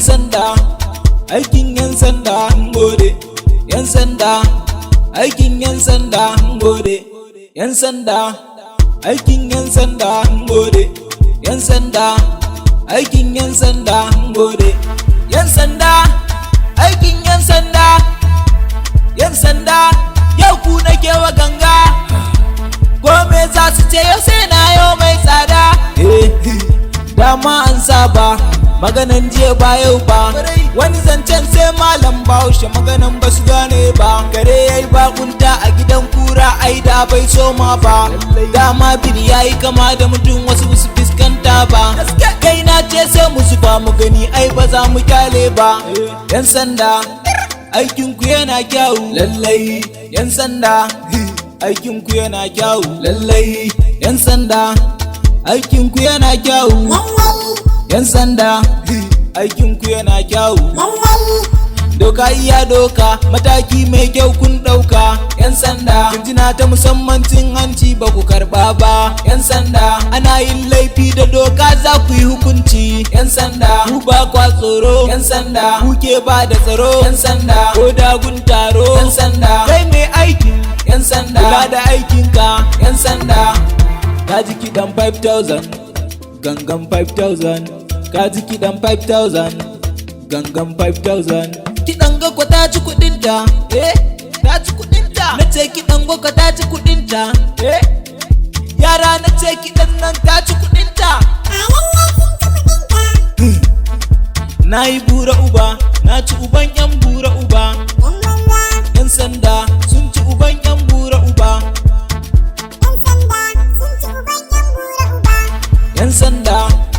Sanda, aikin yan sanda, gode. Yan sanda, aikin yan sanda, gode. Yan sanda, aikin yan sanda, gode. Yan sanda, aikin yan sanda, gode. Yan sanda, aikin yan sanda. Yan sanda, yau ku nake wa ganga. Gome za su ce yau sai na yau mai tsada. Eh, dama an saba maganan jiya ba yau ba. Wani zancen sai malam Bahaushe, maganan ba su gane ba. Kare yayi bakunta a gidan kura, ai da bai soma ba. Dama biri yayi kama da mutum, wasu su fuskanta ba. Kai na ce sai mu zuba mu gani, ai ba za mu kyale ba. Yan sanda, aikinku yana kyau lallai. Yan sanda, aikinku yana kyau lallai. Yan sanda, aikinku yana kyau. Yan sanda, aikinku yana kyau. Doka iya doka, mataki mai kyau kun ɗauka. Yan sanda, jinjina ta musamman, cin hanci ba ku karɓa ba. Yan sanda, ana yin laifi da doka za ku yi hukunci. Yan sanda, ku ba kwa tsoro. Yan sanda, ku ke ba da tsaro. Yan sanda, ko dagun taro. Yan sanda, kai mai aikin yan sanda, kula da aikinka. Yan sanda, ka ji kiɗan 5000, gangan 5000. Ka ji kiɗan 5000, gangan 5000. Kiɗan gwagwa ta ci kuɗinta, eh, ta ci kuɗinta. Na ce kiɗan gwagwa ta ci kuɗinta, eh. Yara, na ce kiɗan nan ta ci kuɗinta. Na yi bura uba, na ci uban yan bura uba. Yan sanda sun ci uban yan bura uba. Yan sanda sun ci uban yan bura uba. Yan sanda.